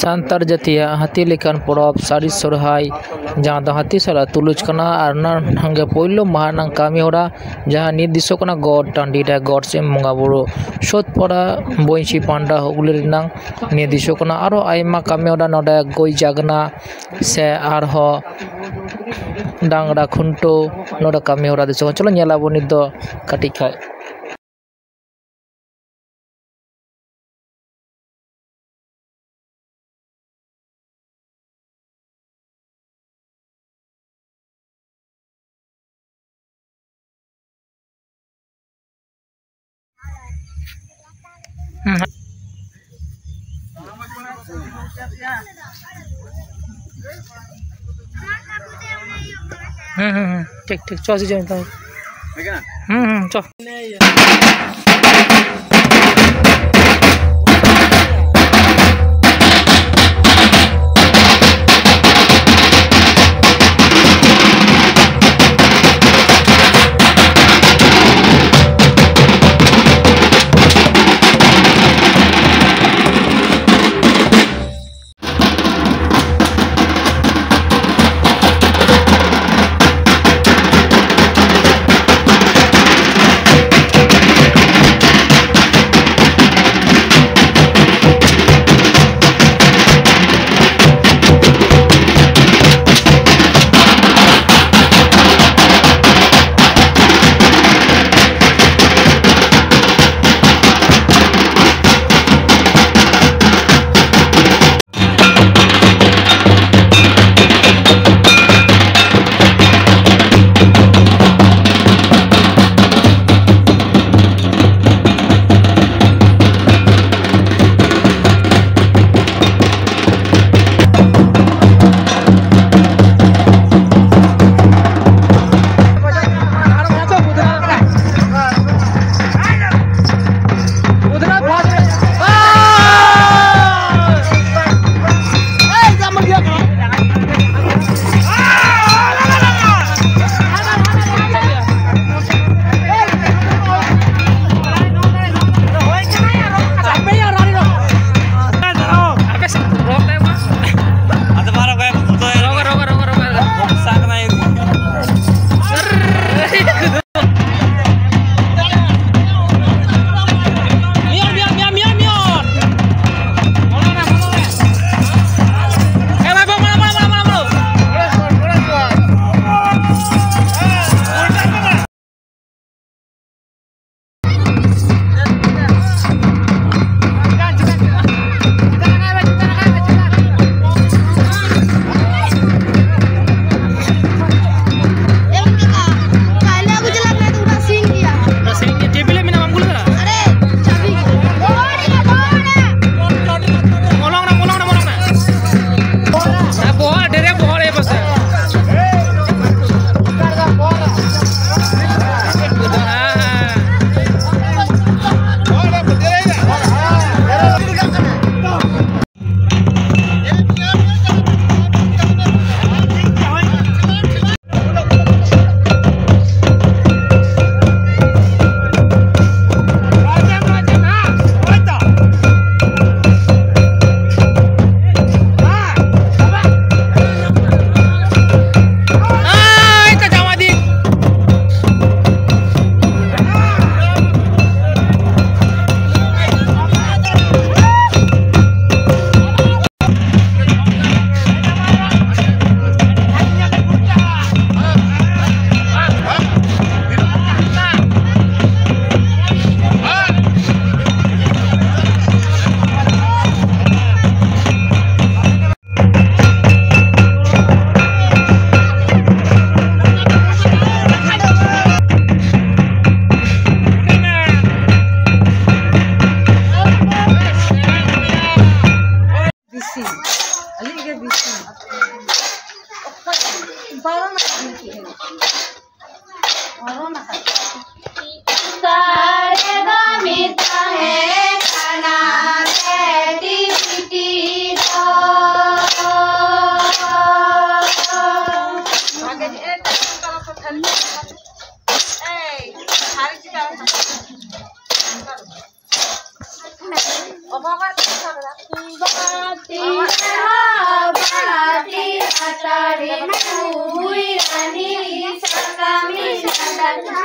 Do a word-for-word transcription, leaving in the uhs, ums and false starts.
ᱥᱟᱱᱛᱟᱲ ᱡᱟᱹᱛᱤᱭᱟᱜ ᱦᱟᱹᱛᱤ ᱞᱮᱠᱟᱱ ᱯᱚᱨᱚᱵᱽ ᱥᱟᱹᱨᱤ ᱥᱚᱨᱦᱟᱭ, ᱡᱟᱦᱟᱸ ᱫᱚ ᱦᱟᱹᱛᱤ ᱥᱟᱞᱟᱜ ᱛᱩᱞᱩᱡ ᱠᱟᱱᱟ, ᱟᱨ ᱚᱱᱟ ᱜᱮ ᱯᱳᱭᱞᱳ ᱢᱟᱦᱟ ᱨᱮᱱᱟᱜ ᱠᱟᱹᱢᱤ ᱦᱚᱨᱟ, ᱡᱟᱦᱟᱸ ᱱᱤᱨᱫᱤᱥᱚᱜ ᱠᱟᱱᱟ ᱜᱚᱴ ᱴᱟᱺᱰᱤ ᱨᱮ ᱜᱚᱴ ᱥᱤᱢ ᱵᱚᱸᱜᱟ ᱵᱩᱨᱩ, ᱥᱳᱫᱷᱯᱟᱲᱟ ᱵᱚᱸᱭᱥᱤ ᱯᱟᱱᱰᱟ ᱦᱩᱜᱽᱞᱤ ᱨᱮᱱᱟᱜ ᱱᱤᱨᱫᱤᱥᱚᱜ ᱠᱟᱱᱟ᱾ ᱟᱨᱚ ᱟᱭᱢᱟ ᱠᱟᱹᱢᱤ ᱦᱚᱨᱟ ᱱᱚᱰᱮ ᱜᱟᱹᱭ ᱡᱟᱜᱽᱱᱟ ᱥᱮ ᱟᱨᱦᱚᱸ ᱰᱟᱝᱨᱟ ᱠᱷᱩᱱᱴᱟᱹᱣ ᱱᱚᱰᱮ ᱠᱟᱹᱢᱤ ᱦᱚᱨᱟ ᱫᱤᱥᱚᱢ᱾ ᱪᱚᱞᱚ ᱧᱮᱞ ᱟᱵᱚᱱ ᱱᱤᱛ ᱫᱚ ᱠᱟᱹᱴᱤᱡ ᱠᱷᱟᱡ᱾ ᱦᱩᱸ᱾ ᱦᱩᱸ, ᱦᱩᱸ, ᱦᱩᱸ᱾ ᱴᱷᱤᱠ, ᱴᱷᱤᱠ᱾ ᱪᱚ, ᱥᱤᱡᱚᱱ ᱛᱟᱦᱚᱞᱮ᱾ ᱦᱩᱸ, ᱦᱩᱸ, ᱪᱚ᱾ ᱚᱞ ᱟᱠᱟᱫ᱾ ᱚᱠᱟᱨᱮ ᱵᱟᱢ ᱛᱟᱦᱮᱸ ᱠᱟᱱᱟ ᱵᱤᱴᱤ ᱫᱚ? ᱵᱷᱟᱜᱮ ᱧᱚᱜ ᱮ ᱛᱟᱞᱟ ᱠᱚ ᱛᱷᱟᱹᱨᱤ᱾ ᱮᱭ, ᱛᱷᱟᱹᱨᱤ ᱪᱮᱛᱟᱱ ᱨᱮ᱾ ᱚᱵᱷᱟᱵᱟ ᱪᱮᱫ ᱠᱚ ᱢᱮᱱᱟᱜᱼᱟ? ᱵᱟᱹᱴᱤ ᱨᱮᱦᱚᱸ ᱵᱟᱹᱴᱤ ᱟᱛᱟᱨᱮ ᱠᱩᱲᱤ ᱨᱟᱱᱤ ᱥᱟᱠᱟᱢ ᱢᱮᱱᱟᱜᱼᱟ᱾